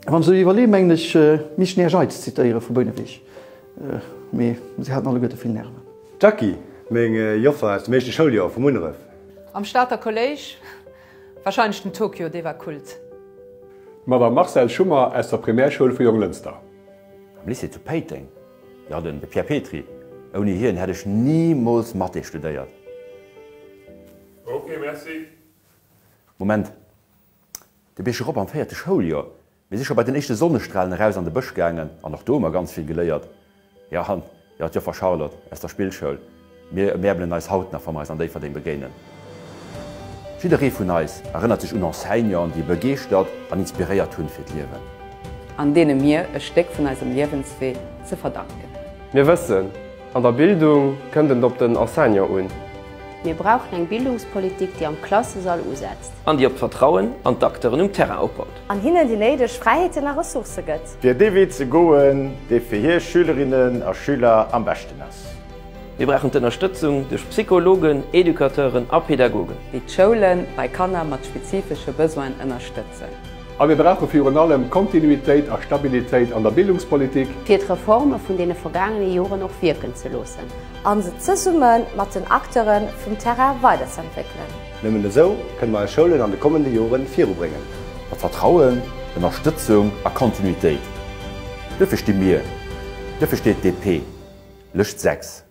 Wann ech esou iwwerleeën, mengen ech missten Här Jeitz zitéiere vu Bouneweg, mee si haten alleguerte vill Nerven. D'Jackie, meng Joffer aus dem éischte Schouljoer vu Munneref. Am Stater Kolléisch, wahrscheinlech den Tokyo, dee war Kult. D'Madame Marcelle Schummer aus der Primärschoul vu Jonglënster. Am Lycée zu Péiteng, jo, de Pierre Petry, ouni hien hätt ech nimools Mathé studéiert. Ok, merci. Moment, De Bierg erop am véierte Schouljoer. Mir si scho bei den éischte Sonnestralen eraus an de Bësch gaangen an och do hu mer ganz vill geléiert. Jo, an jo, d'Joffer Charlotte aus der Spillschoul. Mir ëmäerbelen eis haut nach, wa mer eis an Déifferdeng begéinen. Jidderee vun eis erënnert sech un Enseignanten, déi e begeeschtert an inspiréiert hunn fir d'Liewen. An deene mir e Stéck vun eisem Liewenswee ze verdanken hunn. Mir wëssen, An der Bildung kënnt et op den Enseignant un. Mir brauchen eng Bildungspolitik, déi am Klassesall usetzt. An déi op d'Vertrauen an d'Acteuren um Terrain opbaut. An hinnen déi néideg Fräiheeten a Ressourcë gëtt. Fir dee Wee ze goen, dee fir hir Schülerinnen a Schüler am beschten ass. Mir brauchen d'Ënnerstëtzung duerch Psychologen, Educateuren a Pädagogen. Déi d'Schoule bei Kanner mat spezifesche Besoinen ënnerstëtzen. A mir brauche virun allem Kontinuitéit a Stabilitéit an der Bildungspolitik. Fir d'Reforme vun deene vergaangene Joren och wierken ze loossen. A se zesumme mat den Acteure vum Terrain weiderzeentwéckelen. Nëmmen esou kënne mer eis Schoulen an de kommende Jore virubréngen. Mat Vertrauen, Ënnerstëtzung a Kontinuitéit. Duerfir sti mir, duerfir steet d'DP, Lëscht 6.